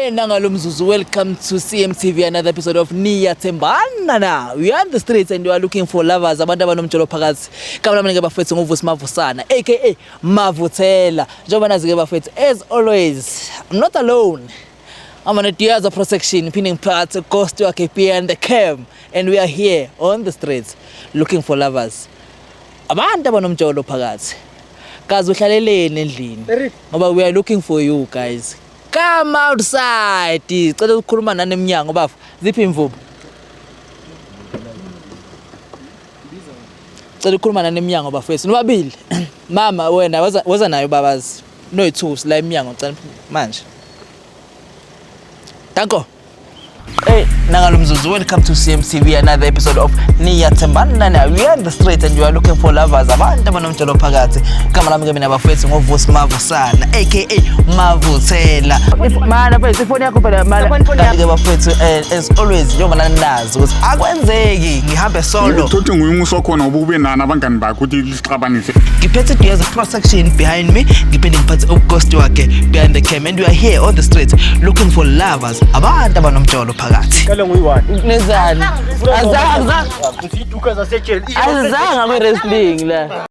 Hey, nangalo mzuzu, welcome to CMTV, another episode of Niyathembana na. We are on the streets and we are looking for lovers, abantu abanomjolo phakathi. Igama lami ke bafethu nguVusi Mavusana, aka Mavuthela. Njengoba nazi ke bafethu, as always, I'm not alone. I'm on a Diaza protection, pinning parts, Ghost wakhe behind the cam, and we are here on the streets looking for lovers. Abantu abanomjolo phakathi. Kazi uhlaleleni endlini? Ngoba we are looking for you guys. Come outside. Cela ukukhuluma nani eminyango bafo. Ziphi imvubu? Cela ukukhuluma nani eminyango bafethu. Nobabili. Mama wena waza waza nayo babazi. Noyi-two la eminyango cela manje. Danko. Hey, nangalo mzuzu, welcome to CMTV, another episode of Niyathembana na. We are in the street and you are looking for lovers, abantu abanomjolo phakathi. Igama lami ke mina bafethu ngoVusi Mavusana, aka Mavuthela. Mana mfethu, ifoni yakho phela mana. Kanti ke bafethu, as always, njengoba nanazi ukuthi akwenzeki ngihambe solo. Uthi nguye umusa wakhona ngoba ube nani abangani bakhe ukuthi lisixabanise. Ngiphethe Diaz Protection behind me, ngiphinde ngiphathe uGhost wakhe behind the cam, and we are here on the street looking for lovers, abantu abanomjolo phakathi. Qale nguyi-one. Nenzani? Azange Ngiziduka zasejele. azange kwi-wrestling la.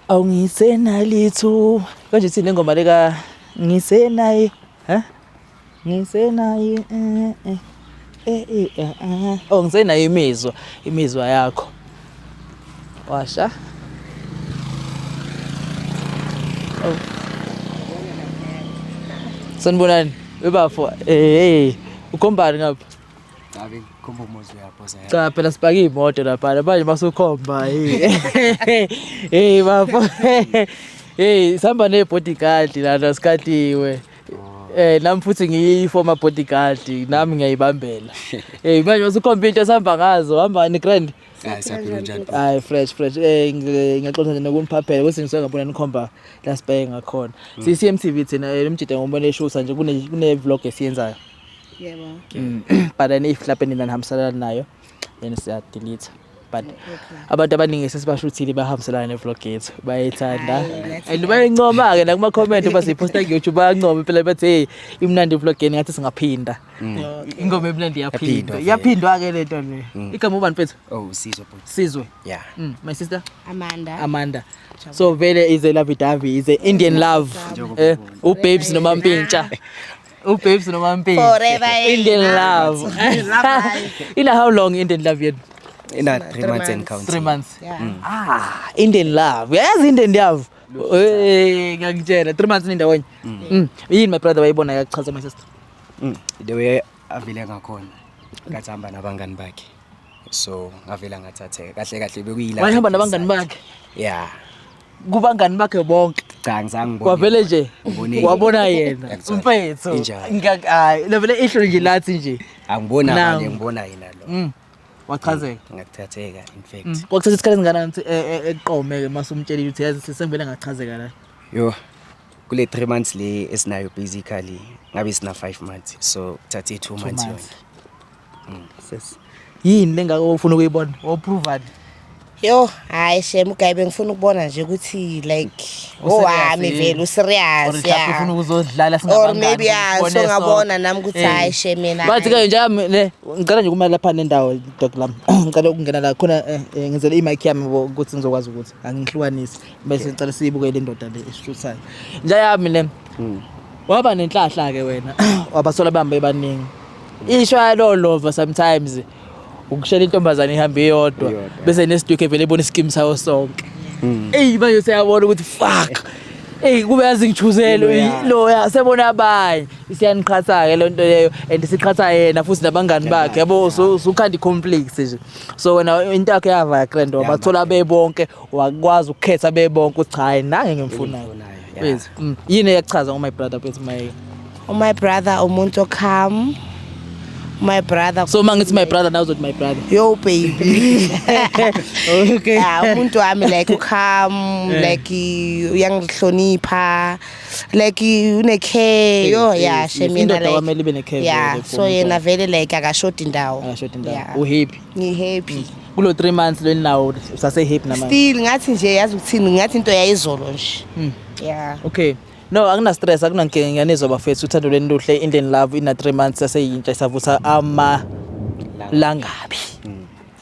Awungisenalithu. Konje ithini le ngoma leka ngisenaye? Ha? Ngisenaye eh eh eh eh eh, eh. Oh, ngisenayo imizwa yakho. Washa. Oh. Sanibonani. Webafo. Eh, ukhombani ngapha? Ngabe khomba umuzi uyaphosa. Cha phela sipake imoto lapha manje masukhomba hey. Hey bafo. Hey, sihamba ne bodyguard lana sikatiwe. Eh nami futhi ngiyi former bodyguard, nami ngiyayibambela. Hey manje masukhomba into esihamba ngazo, hamba ni grand. Hayi, siyaphila, njani? Hayi, fresh fresh. Ngiyaxolisa nje nokuniphaphela ukuthi ngisuke ngabona nikhomba la sibheke ngakhona. Si CMTV thina, umjida ngombona eshutha nje kune vlog esiyenzayo. Yebo. But then if mhlawumbe nina nihambiselana nayo, then siya delete. But abantu abaningi sesibashuthile bahambiselana ne-vlog yethu, bayayithanda Hhayi, nathi and bayayincoma-ke nakuma-comment uma siyiphosta ku-YouTube, bayancoma phela bathi hey, imnandi i-vlog yenu, ngathi singaphinda ingoma emnandi, iyaphindwa. Yaphindwa. Iyaphindwa-ke le nto le. Igama ubani mfethu? Oh, Sizwe bhuti. Sizwe. Yeah. My sister? Amanda. Amanda. So vele is a lovey dovey, is a Indian love, ubabes noma mpintsha, ubabes noma mpintsha. Forever. Indian love. Ina how long Indian love yenu? Ina 3 months and counting. 3 months. Yeah. Ah, Indian love, uyayazi Indian love. Eh, ngiyakutshela, 3 months nindawonye. Yini my brother wayibona yakuchaza my sister? The way avele ngakhona. Ngathi hamba nabangani bakhe. So ngavela ngathatheka. Kahle kahle bekuyila. Wayehamba nabangani bakhe? Yeah. Kubangani bakhe bonke? Cha, ngizange ngibone. Kwavele nje Ngibone. wabona yena. Ngiyakuthola. Mfethu. Injalo. Hayi, levele ihlo nje lathi nje. Angibona Now. abanye, ngibona yena lo. Wachazeka. Ngakuthatheka in fact. Kwakuthatha isikhathi esingakanani ukuthi ekuqome-ke mase umtshelile ukuthi yazi sengivele ngachazeka la? Yo. Kule 3 months le esinayo, basically ngabe sina 5 months. So kuthathe 2 months Months. yonke. Sis. Yini lengako ufuna ukuyibona? Woprovani? Yo, hayi shem, uguy bengifuna ukubona nje ukuthi like U-serious owami yini? vele Or userious. mhlawumbe ufuna ukuzodlala. Or maybe yeah, so ngabona nami ukuthi hayi shem yena. Bathi ke nje ne ngicela nje ukuma lapha nendawo, dog lami. Ngicela ukungena la khona, ngenzele i-mic yami ukuthi ngizokwazi ukuthi angihlukanisi bese ngicela siyibuke le ndoda le esishuthayo. Nje yami le. Waba nenhlahla ke wena. Wabasola bambe baningi. Ishwa lo lova sometimes ukushela intombazane ihambe iyodwa Iyodwa. bese next week vele ibona iskim sayo sonke. Eyi manje useyabona ukuthi fuck. Eyi kube yazi ngichuzele Loya. loya sebona abanye, isiyaniqhatha ke lento leyo and siqhatha yena futhi nabangani bakhe yabo, so usukhanda i-complex nje. So wena into yakho yava grand, wabathola bebonke, wakwazi ukukhetha bebonke ukuthi cha, hayi, nange ngimfunayo. Engimfunayo, yeah. Wethu, yini eyakuchaza ngo my brother bethu my? My brother umuntu calm. My brother. So uma ngithi my brother nawe uzothi my brother? Yo baby. Okay. Yeah, umuntu wami like ucalm, like uyangihlonipha, like une care. Yo yeah, shem yena Indoda like. kwamele ibe ne-care Yeah, vele for so umuntu. yena vele like akashoti indawo. Akashoti indawo. Yeah. Uhappy? Ngi-happy. Kulo 3 months lweninawo usase happy namanje? Still ngathi nje yazi ukuthini, ngathi into yayizolo nje. Yeah. Okay. No, akuna stress, akunankinga, ngiyanizwa bafethu, uthando lwenu luhle, Indian love ina 3 months yaseyintsha isavutha ama langabi.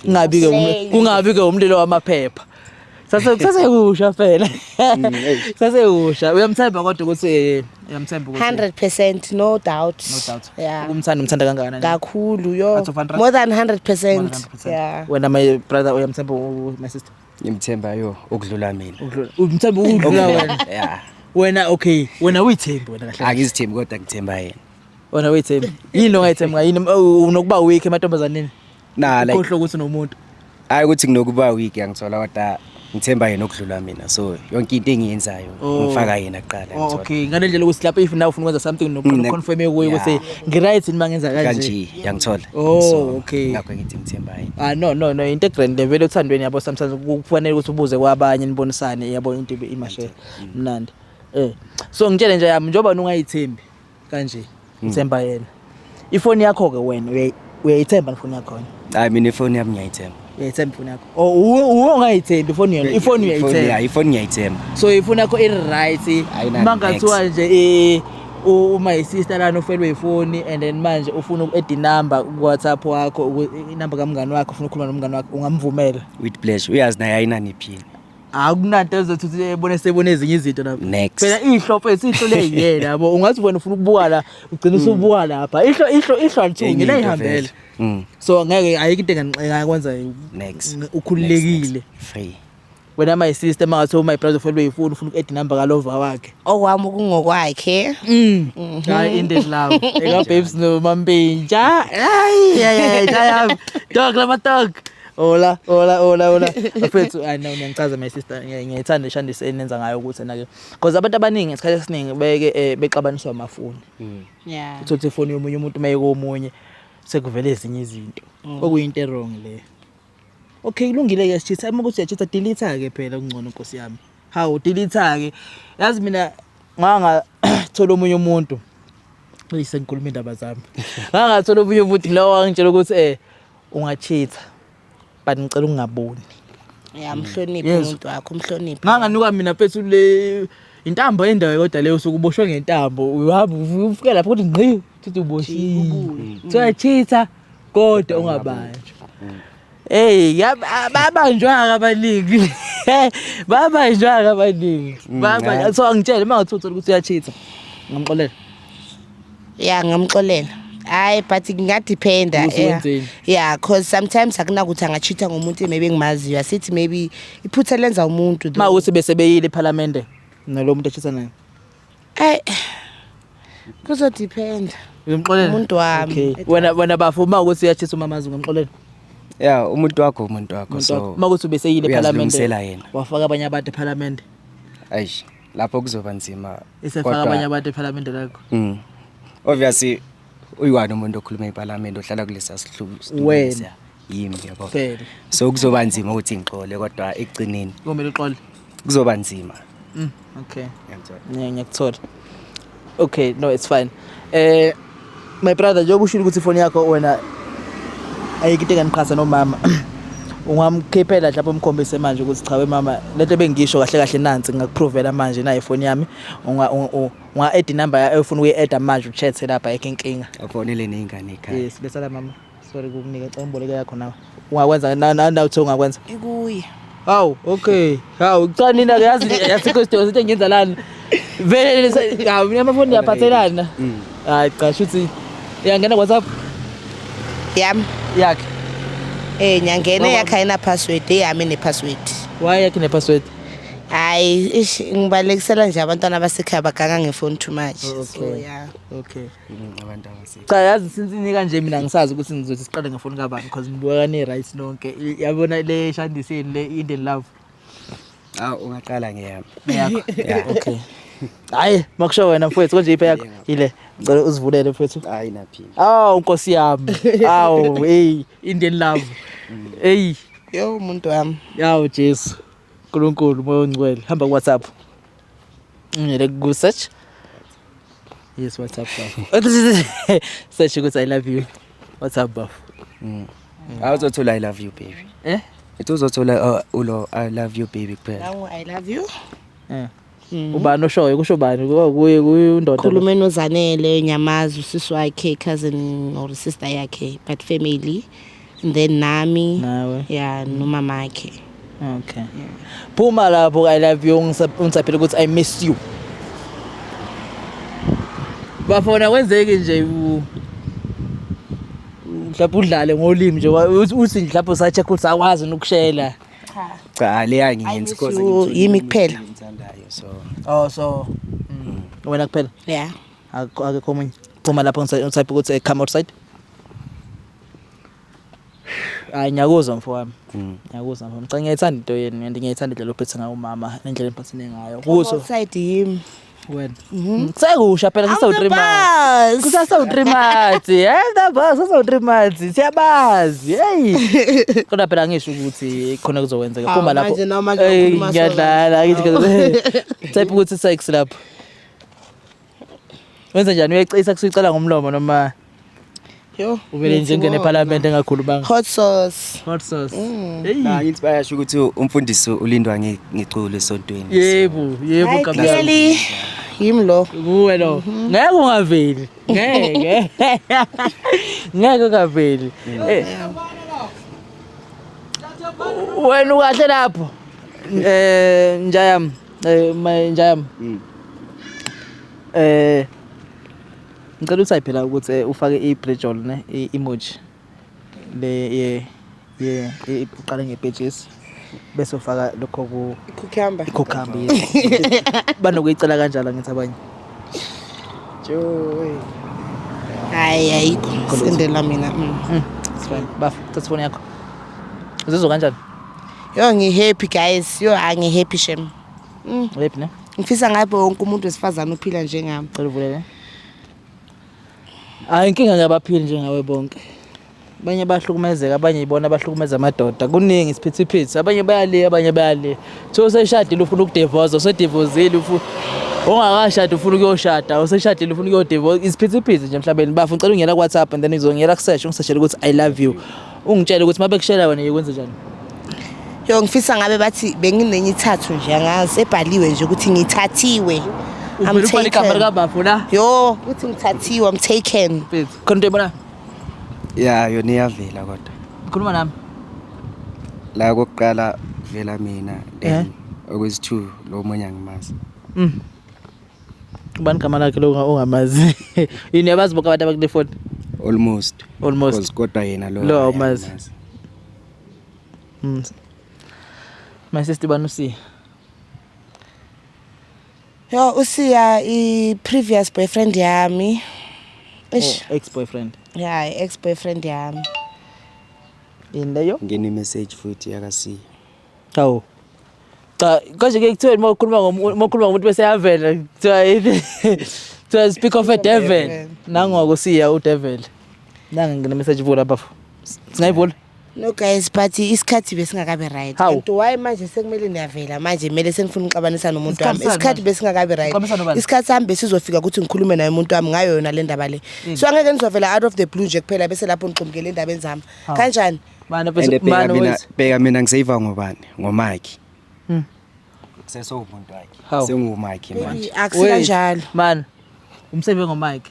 Kungabi ke kungabi ke umlilo wamaphepha. Sase kusekusha phela. Sasekusha. Uyamthemba kodwa ukuthi uyamthemba ukuthi 100% no doubt. No doubt. Yeah. Ukumthanda umthanda kangakanani? Kakhulu yo. Out of 100? More than 100%. More than 100%. Yeah. Wena my brother uyamthemba my sister? Ngimthemba yo ukudlula mina. Ukudlula. Umthemba ukudlula wena. Yeah. Wena okay, wena uyithembi wena kahle. Angizithembi kodwa ngithemba yena. Wena uyithembi. Yini ongayithembi yini unokuba weak emantombazaneni? Na like Ukhohlwa ukuthi unomuntu. Hayi ukuthi nginokuba weak, ngiyangithola, kodwa ngithemba yena okudlula mina, so yonke into engiyenzayo Oh. ngifaka yena kuqala, Oh, ngithola. okay, ngale ndlela ukuthi lapho if nawe ufuna ukwenza something nokuqala confirm kuye ukuthi ngi-right yini mangenza kanje. Kanje, yangithola. Oh, So, okay. ngakho ngithi ngithemba yena. Ah, no no no, into grand le vele uthandweni, yabo, sometimes kufanele ukuthi ubuze kwabanye nibonisane, yabo, into ibe imashe mnandi. So ngitshele nje yami, njengoba ungayithembi kanje, uthemba yena. Ifoni yakho ke wena uyayithemba ifoni yakho wena? Hayi, mina ifoni yami ngiyayithemba. Uyayithemba ifoni yakho? Oh, uwe ungayithembi ifoni yona? Ifoni uyayithemba? Yeah, ifoni ngiyayithemba. So ifoni yakho i-right? Ayinani Mangathiwa nje uma i-sister lana ufelwe ifoni and then manje ufuna uku-add inumber ku-WhatsApp wakho, inumber kamngani wakho, ufuna ukukhuluma nomngani wakho, ungamvumela? With pleasure, uyazi naye ayinani iphini. Akunanto ezothi uthi ebone sebone ezinye izinto lapha. Next. Phela ihlo mfethu, ihlo leyiyena, yabo, ungathi wena ufuna ukubuka la, ugcina usubuka lapha, ihlo alithungi Enye into liyihambela. vele. So ngeke, ayikho into engakwenza. Next. Ukhululekile. Next, next. Free. Wena my sister, mangathiwa my brother ufelwe ifoni, ufuna uku-add inumber kalova wakhe? Okwami kungokwakhe. Hayi, Indian love eka babes no mampintsha, hayi hayi hayi, dog lama dog. Hola hola hola hola bafethu. I know ngiyangichaza my sister, ngiyayithanda ishandise enenza ngayo ukuthi na ke because abantu abaningi isikhathi esiningi beke bexabaniswa amafoni. Uthola ukuthi ifoni yomunye umuntu maye komunye sekuvele ezinye izinto, okuyinto e-wrong leyo. Okay, kulungile ke, sishitha uma kuthi uyachitha, delete ke phela, kungcono nkosi yami. Hawu, delete ke. Yazi mina ngangathola omunye umuntu, sengikhuluma indaba zami, ngangathola omunye umuntu lo wangitshela ukuthi ungachitha but ngicela ungaboni. Yeah, mhloniphe Yes. umuntu wakho, umhloniphe. Nganganuka mina mfethu le intambo endawo, kodwa leyo usuke uboshwe ngentambo, uhamba ufike lapho kuthi ngqi uthi uboshiwe, kuthiwa chitha kodwa ungabanjwa. Hey, babanjwa abaningi, babanjwa abaningi. Babanjwa. So angitshele, uma ngathi uthola ukuthi uyachitha, ngamxolela? Yeah, ngamxolela. Hayi, but ngingadependa. Ukuthi wenzeni? Yeah, cause sometimes akunakuthi angachitha ngomuntu maybe engimaziyo, asithi maybe iphutha lenza umuntu though. Uma ukuthi bese beyile ephalamende nalo muntu achitha naye? Ayi, kuzodependa. Uyamxolela? Umuntu wami. Okay, wena bafo, uma ukuthi uyachitha umamazi, ungamxolela? Yeah, umuntu wakho umuntu wakho, so Uma ukuthi ubeseyile ephalamende uyazilungisela yena. wafaka abanye abantu ephalamende? Eish, lapho kuzoba nzima. Esefaka abanye abantu ephalamende lakho. Obviously uyi-one umuntu okhuluma eParliament ohlala kulesa sihlubu. Wena. Yimi, yabo. Phela. So kuzoba nzima ukuthi ngixole, kodwa ekugcineni kumele uxole. Kuzoba nzima. Okay. Ngiyakuthola. Ngiyakuthola. Okay, no, it's fine. My brother, njengoba ushilo ukuthi ifoni yakho wena ayikho into enganiqhatha nomama, ungamkhiphela mhlawumbe umkhombise manje ukuthi cha we mama, lento bengisho kahle kahle nansi, ngingakuprovela manje nayo ifoni yami, unga add inumber ofuna ukuyi-add manje, uchathe lapha, ayikho inkinga. Afonele ney'ngane ekhaya. Yes, lesala mama, sorry kukunika, cela ngiboleke yakho nawe. Ungakwenza na na uthe ungakwenza? Ikuye. Hawu, okay. Hawu, cha nina ke yazi yasikho isidingo sithi ngenza lana. Vele hawu, mina amafoni ngiyaphathelana. Hayi cha, shuthi iyangena WhatsApp Yami? Yakhe. Ngiyangena, yakhe ayina password, eyami ine password. Why yakhe ne password? Hayi, ish, ngibalekisela nje abantwana basekhaya baganga ngefoni too much. Oh, So okay. yeah. Okay. Abantu abase Cha, yazi since inika nje mina ngisazi ukuthi ngizothi siqale ngefoni kabani because nibuka ni right nonke. Yabona le shandiseni le Indian love. Ah, ungaqala ngeyami. Yakho. Yeah. Okay. Hayi, makusho wena mfowethu konje iphe yakho ile. Ngicela uzivulele mfowethu. Hayi, naphini. Awu nkosi yami. Awu, hey, Indian love. Hey. Yo umuntu wami. Yawo Jesu. uNkulunkulu moya ongcwele. Hamba ku WhatsApp. Ngiyele ku search. Yes, WhatsApp bafo. Search ukuthi I love you. WhatsApp bafo. Awuzothola I love you baby. Eh? Ithi uzothola ulo I love you baby kuphela. Nangu I love you. Eh. Ubani oshoyo kusho bani kuye kuye undoda. Khulume noZanele Nyamazi usisi wakhe cousin or sister yakhe but family and then nami Nawe. yeah nomama wakhe. Okay. Phuma lapho I love you ungisaphela ukuthi I miss you. Bafona kwenzeki nje mhlawumbe udlale ngolimi nje uthi mhlawumbe usa-check ukuthi akwazi nokushela. Cha le angiyenzi miss cause you, ngimtholile yimi umuntu kuphela. engimthandayo, so Oh so wena kuphela Yeah. akekho omunye. Phuma lapho ngisatype ukuthi come outside. Hayi ngiyakuzwa mfowami. Ngiyakuzwa mfowami. Cha ngiyayithanda into yenu and ngiyayithanda indlela ophethe ngayo umama nendlela emphathene ngayo. Kuso Outside yimi. wena. Sekusha phela I'm kusawu the 3 months. boss. Kusasawu 3 months. Eh the boss kusasawu 3 months. Siyabazi. Hey. Kodwa phela ngisho ukuthi khona kuzokwenzeka. Hawu, Phuma lapho. manje nawe manje Hey, ukhuluma so ngiyadlala ngithi type ukuthi sex lapho. Wenza njani uyayicisa kusuyicela ngomlomo noma Yo. uvele nje ngene eParliament engakhulumanga? Hot sauce. Hot sauce. Hey. La ngithi bayasho ukuthi umfundisi ulindwa ngeculo esontweni. Yebo, yebo Hayi kabisa. clearly yimi lo. Kuwe lo. Ngeke ungaveli. Ngeke. Ngeke ungaveli. Eh. Wena ukahle lapho. Eh njayam, eh my njayam. Eh ngicela utype la ukuthi ufake i-bridge ne i-emoji le ye ye uqale ngepages bese ufaka lokho ku Cucumber. i-cucumber yes. Banokuyicela kanjalo ngithi abanye. Joy. Hayi ayikho. Sendela mina. It's fine. Bafo, thatha ifoni yakho. Uzizwa kanjani? Yo ngi-happy guys. Yo angi-happy shem. Happy ne? Ngifisa ngabe wonke umuntu wesifazane uphila njengami. Cela uvulele. Hayi inkinga ngabaphili njengawe bonke. Abanye bahlukumezeka, abanye ibona abahlukumeza amadoda. Kuningi isiphithiphithi. Abanye bayale, abanye bayale. Thiwa useshadile ufuna ukudivorce, usedivozile ufuna ongakashadi ufuna ukuyoshada, useshadile ufuna ukuyodivorce. Isiphithiphithi nje emhlabeni. Bafo ngicela ungena ku WhatsApp and then ngizongena ku search ungiseshele ukuthi I love you. Ungitshele ukuthi mabekushela wena yikwenze njani. Yo ngifisa ngabe bathi benginenye ithathu nje angazi ebhaliwe nje ukuthi ngithathiwe. I'm Uvele ubhale igama taken. likabafo la. Yo uthi ngithathiwe I'm taken. Khona into oyibona? Ya yona iyavela kodwa. Khuluma nami. La kokuqala kuvela mina then okwesi-2 lo munye angimazi. Ubani igama lakhe lo ongamazi? Yini yabazi bonke abantu abakule phone? Almost. Almost. Because kodwa yena lo Lo hayi, awumazi. angimazi. My sister bani usiya? Yo usiya i-previous boyfriend yami. Eish. Oh, ex-boyfriend. Yeah, ex boyfriend yami. Yini leyo? Ngene message futhi yakasiya. Hawu. Cha, konje ke kuthiwa uma ukhuluma ngomuntu bese yavela kuthiwa yini? Kuthiwa speak of a devil. Nangoko siya u devil. Nange ngine message vula bafo. Singayivula? No guys, but isikhathi besingakabi right. Hawu. Kanti why manje sekumele niyavela manje kumele senifuna ukuxabanisa nomuntu wami. Isikhathi sani Isikhathi manje? besingakabi right. Uxabanisa nobani? Isikhathi sami besizofika ukuthi ngikhulume naye umuntu wami ngayo yona le ndaba le. So angeke nizovela out of the blue nje kuphela bese lapho nixhumukele endabeni zami. Hawu. Kanjani? Mana And bese bheka mana mina wethu. bheka mina ngiseyiva ngobani? Ngomaki. Sesewumuntu wakhe. Hawu. Sengumaki manje. Akusikanjalo. Man. Umsebe ngomike.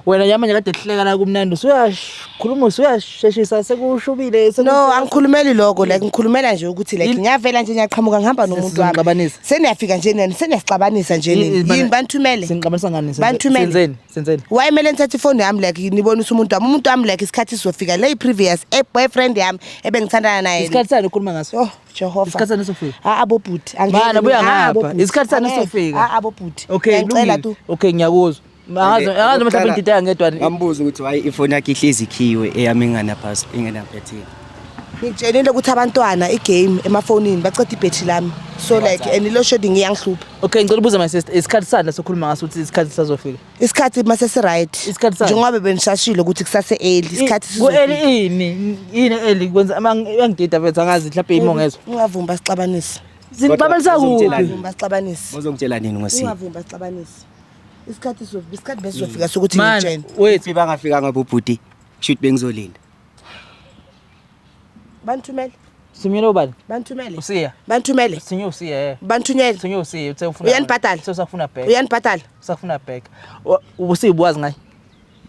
Wena nje manje kade kuhleka la kumnandi usuyaskhuluma usuyasheshisa sekushubile. No, angikhulumeli lokho like ngikhulumela nje ukuthi like ngiyavela nje ngiyaqhamuka ngihamba nomuntu wami. Sizonixabanisa. Seniyafika nje nani seniyasixabanisa nje nini. Yini banithumele? Sinixabanisa ngani? Banithumele. Senzeni? Senzeni? Why kumele ngithathe ifoni yami like nibonise umuntu wami umuntu wami like isikhathi sizofika le previous boyfriend yami ebengithandana naye. Isikhathi sani ukhuluma ngaso? Oh Jehova. Isikhathi sani sofika? Ah abobhuti Mana, buya Ah, ngapha. abobhuti. Isikhathi sani Angeke. sofika? Ah abobhuti. Okay, Ngiyacela kulungile. tu. Okay, ngiyakuzwa. Angazi angazi mhlawumbe ngidideka ngedwa. Ngambuza ukuthi why ifoni yakhe ihlezi ikhiwe eyami inganaphasi ingenaphethini. Ngitshelile ukuthi abantwana igame emafonini baceda ibhetri lami. So like and lo shedding iyangihlupha. Okay, ngicela ubuza my sister, isikhathi sani sokhuluma ngaso ukuthi isikhathi sazofika? Isikhathi mase si right. Isikhathi sani? Njengoba benishashile ukuthi kusase early isikhathi Ku early ini? Yini early kwenza angidida mfethu angazi mhlawumbe imo ngezwe. Ungavumi basixabanise. Sinixabanisa kuphi? Ungavumi basixabanise. Uzongitshela nini ngosiya? Ungavumi basixabanise. Isikhathi sizofika isikhathi besizofika sokuthi Man, ngitshene. wait. If bangafikanga bobhuti, shoot bengizolinda. Banithumele. Sithunyelwe ubani? Banithumele. Usiya. Banithumele. Sithunywe usiya eh. Banithunyele. Sithunywe usiya uthe ufuna. Uyanibhadala? Uthe usafuna back. Uyanibhadala? Usafuna back. Usiya ubuwazi ngaye.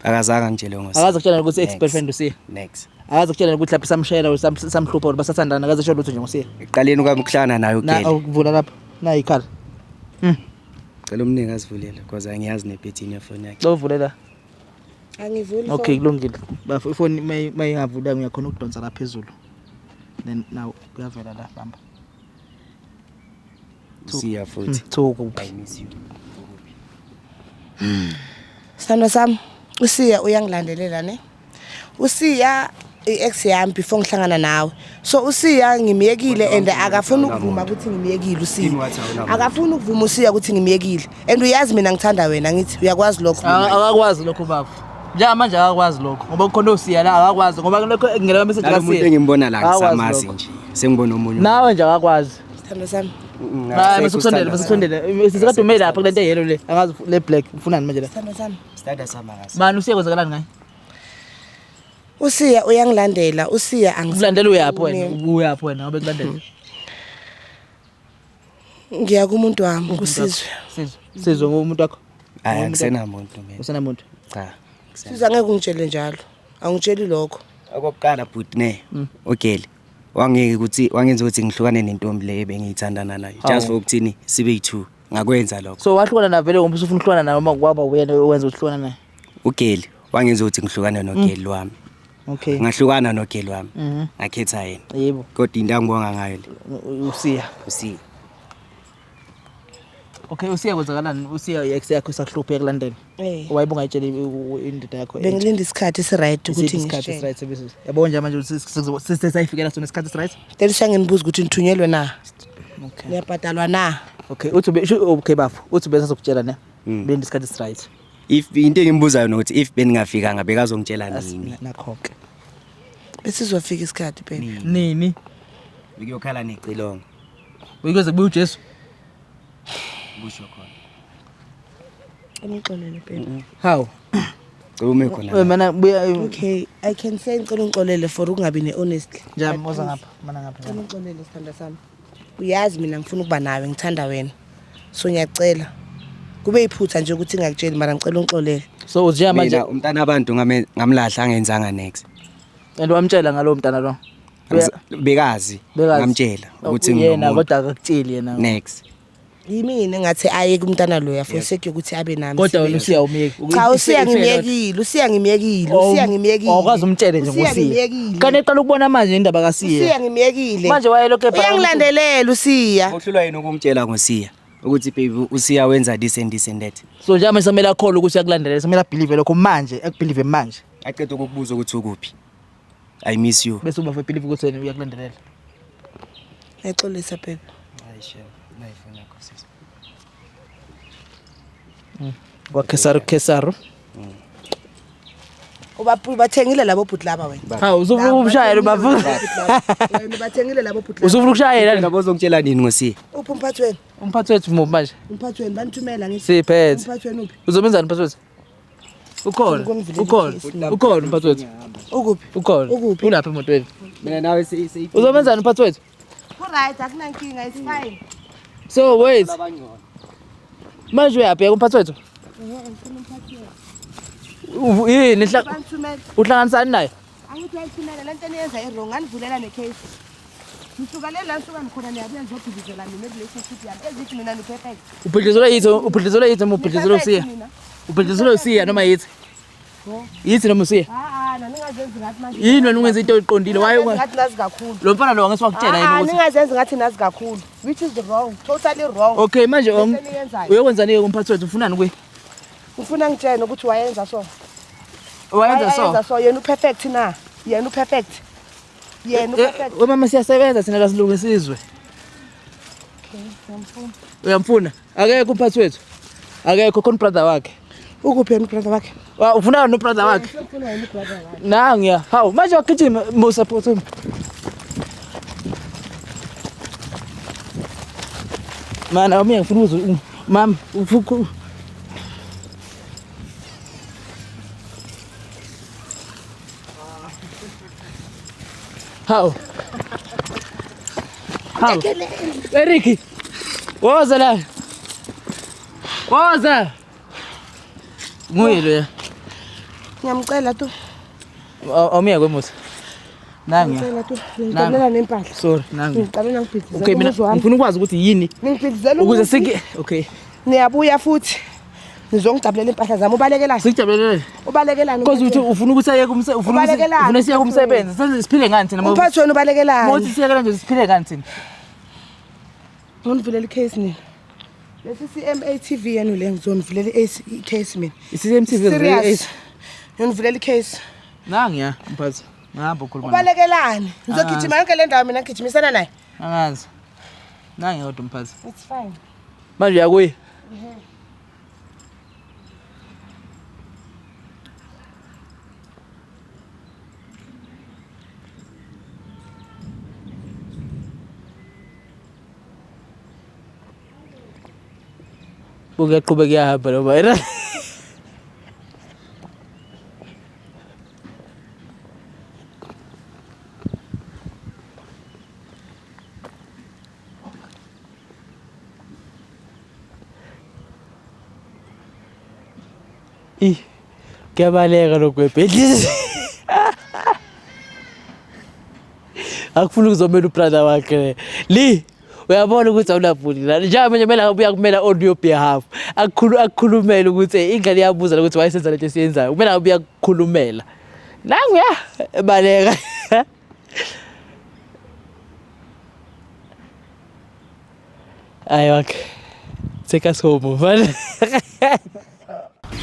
Akazange angitshele ngosiya. Akaze kutshela ukuthi ex boyfriend usiya. Next. Akaze kutshela ukuthi lapho samshela samhlupha or basathandana akaze sho lutho nje ngosiya. Ekuqaleni kwami ukuhlangana naye Na ugele. awuvula lapha. Na ikhala. Cela umnike azivulele because angiyazi nephethini yefoni yakhe. Cela la. Angivuli. Okay kulungile. Bafo ifoni mayingavulanga uyakhona ukudonsa la phezulu. Then now kuyavela la bamba. Usiya futhi. Two kuphi? I miss you. Sithando sami, uSiya uyangilandelela ne? Usiya i-ex yami before ngihlangana nawe. So uSiya ngimyekile and akafuni ukuvuma ukuthi ngimyekile uSiya. Yini wathi awunamuntu? Akafuni ukuvuma uSiya ukuthi ngimyekile. And uyazi mina ngithanda wena ngithi uyakwazi lokho. Akakwazi lokho bafo. Njengamanje akakwazi lokho ngoba kukhona usiya la akakwazi ngoba lokho ngela message Nalo muntu kaSiya. engimbona la Akakwazi ngisamazi lokho. nje. Sengibona omunye. Nawe nje akakwazi. Sithando sami. Hayi bese kusondele bese kusondele. Sisikadume lapha kulento yellow le. Angazi le black ufunani manje la. Sithando sami. Standa sami akasi. Mani usiya kwenzakalani ngaye? Usiya uyangilandela, uSiya Ukulandela uyaphi wena? Uyaphi wena ngoba ekulandela? Ngiya kumuntu wami kusizwe. Sizwe. Sizwe ngomuntu wakho. Hayi akusenamuntu mina. Usenamuntu. Cha. akusena. Sizwe angeke ungitshele njalo. Angitsheli lokho. Okokuqala bhuti ne. Ugele. Wangeke ukuthi wangenza ukuthi ngihlukane nentombi le ebengiyithandana nayo. Just for ukuthini sibe yi2. Ngakwenza lokho. So wahlukana na vele ngoba usufuna ukuhlukana naye uma kwaba uyena owenza ukuhlukana naye. Ugele wangenza ukuthi ngihlukane nogele wami. Okay. Ngahlukana nogele wami. Ngakhetha yena. Yebo. Kodwa into angibonga ngayo le Usiya. usiya. Okay usiya kwenzakalani? Usiya ex yakho isakuhlupha ekulandela. Eh. Wayibonga itshele indoda yakho. Bengilinda isikhathi esi-right ukuthi ukuthi isikhathi ngitshele. right services. Yabo nje manje sisesayifikela sona isikhathi right? Cela ushange ukuthi nithunyelwe na? Okay. Niyabhadalwa na? Okay, uthi okay bafo, uthi bese sokutshela ne. Belinda isikhathi right. If into engimbuzayo nokuthi if beningafika bekazongitshela nini. Nakho ke. Besizofika isikhathi baby. Nini? Bekuyokhala necilongo. Uyikuze kubuye uJesu. Kusho khona. Ungixolele baby. How? Cela ume khona. Wena mana buya Okay, I can say ngicela ungixolele for ukungabi ne-honestly. njami woza ngapha, mana ngapha. Ngicela ungixolele sithando sami. Uyazi mina ngifuna ukuba nawe, ngithanda wena. So ngiyacela. Kube iphutha nje ukuthi ngingakutsheli mara ngicela ungixolele. So uthi manje Mina umntana abantu ngamlahla angenzanga next. and wamtshela ngalowo mntana lo. Bekazi Bekazi. ngamtshela ukuthi yena nginomuntu kodwa akakutsheli yena. next. Yimina engathi aye kumntana loya for sake yokuthi abe nami. Kodwa wena usiya umyeki. Cha usiya ngimyekile, usiya ngimyekile, usiya ngimyekile. Awukwazi umtshele nje Usiya ngosiya. ngimyekile. Kanti eqala ukubona manje indaba Usiya kaSiya. ngimyekile. Manje wayelokhu ebhala Uyangilandelela usiya. Uhlulwa yini ukumtshela ngosiya ukuthi baby usiya wenza this and this and that. So nje manje samele akholwe ukuthi uyakulandelela, samele abelieve lokho manje, akubelieve manje. Aqeda ukukubuza ukuthi ukuphi. I miss you. Bese uba believe ukuthi wena uyakulandelela. Ngiyaxolisa baby. Hayi shem, nayifoni yakho sisi. Kwa Kesaru Kesaru. Ubathengile labo bhuti laba wena. Hawu usufuna ukushayela bafu. Wena ubathengile labo bhuti laba. Usufuna ukushayela Labo uzongitshela nini ngosiya? Uphi umphathi wenu? umphathi wethu muphi manje? Umphathi wenu banithumela ngithi. Siphethe. Umphathi wenu uphi? Uzomenzani umphathi wethu? Ukhona. Ukhona. Ukhona umphathi wethu. Ukuphi? Ukhona. Ukuphi? Ulapha emotweni. Mina nawe seyi Uzomenzani umphathi wethu? Ku-right akunankinga it's fine. So wait. Manje uyabheka umphathi wethu? Yini Banithumela. uhlanganisani naye? Angithi uyayithumela le nto eniyenza i-wrong nganivulela ne-case. Ngisuka le la ngisuka ngikhona niyabuya nizobhilizela mina e-relationship yami ezithi mina ni-perfect. Ubhidlizelwe yithi, ubhidlizelwe yithi noma ubhidlizelwe usiya? Mina. Ubhidlizelwe usiya noma yithi? Yithi noma usiya? Ha-a ningazenzi ngathi manje. Yini wena ungenza into eqondile? Why Ningazenzi ngathi nazi kakhulu. Lo mfana lo angeke wakutshela yini Ah, ukuthi ningazenzi ngathi nazi kakhulu. Which is wrong, totally wrong. Okay manje Lento eniyenzayo. uyokwenzani ke umphathi wethu ufunani kuye? Ngifuna ngitshene ukuthi wayenza so. Wayenza so. Wayenza so yena uperfect na? Yena uperfect. Yena uperfect. We mama siyasebenza thina la silungu isizwe. Uyamfuna? Akekho umphathi wethu. Akekho khona brother wakhe. Ukuphi yena ubrother wakhe? Ufuna no brother wakhe? Ngifuna yena ubrother wakhe. Nangiya. Hawu manje wagijima Musa phuthuma. Mana awumiye ngifuna ukuzwa mama ufuna Hawu. Hawu. Eric. Woza la. Woza. Nguye lo ya. Ngiyamcela tu. Awumiya kwemusa. Nangu. Ngiyamcela tu. Ngiqalela nempahla. Sorry, nangu. Ngiqale nangibhidlizela Okay, mina umuzi wami. ngifuna ukwazi ukuthi yini Ningibhidlizela ukuze umuzi. sike okay. Niyabuya futhi. Nizongidabulela impahla zami. Ubalekelani? Sikujabulele. Ubalekelani? Because uthi ufuna ukuthi ayeke umsebenzi, ufuna ukuthi Ubalekelani? ufuna siyeke umsebenzi. Senze siphile ngani thina? Umphathi wena ubalekelani? Mothi siyekela nje siphile ngani thina? Ngonivulela i-case nina. Lesi CMA TV yenu le, ngizonivulela i-case mina. I-CMTV. Serious. Ngiyonivulela i-case. Nangu ya, mphathi. Ngihamba ukhuluma naye. Ubalekelani? Ngizogijima yonke le ndawo mina ngigijimisana naye. Angazi. Nangu kodwa mphathi. It's fine. Manje uyakuya. Kuyaqhubeka iyahamba noma yena. Ih, kuyabaleka lokhu ebhedlisi. Akufuni ukuzomela ubrother wakhe. Li, uyabona ukuthi awunabhuli la. Njengoba manje kumele ngabe uyakumela on your behalf. Akukhulu akukhulumela ukuthi ingane iyabuza ukuthi wayesenza lento esiyenzayo. Kumele ngabe uyakukhulumela. Nangu ya, baleka. Ayi wakhe. Take us home, mfana.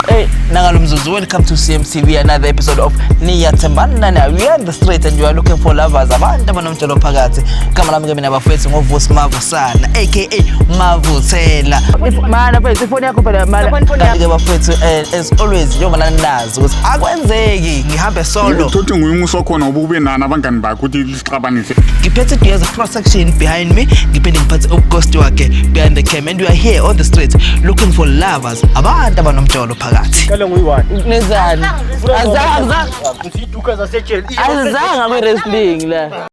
Hey, nangalo mzuzu, welcome to CMTV, another episode of Niyathembanana. We are in the street and you are looking for lovers, abantu abanomjolo phakathi. Igama lami ke mina bafethu ngoVusi Mavusana, aka Mavuthela. Mana mfethu, ifoni yakho phela mana. Kanti ke bafethu, as always, njengoba nanazi ukuthi akwenzeki ngihambe solo. Uthi nguye umusi wakhona ngoba ube nani abangani bakhe ukuthi lixabanise. Ngiphethe Duyaza cross section behind me, ngiphinde ngiphathe uGhost wakhe behind the cam, and we are here on the street looking for lovers, abantu abanomjolo phakathi. Qale nguyi-one. Nenzani? Azange Ngiziduka zasejele. azange kwi-wrestling la.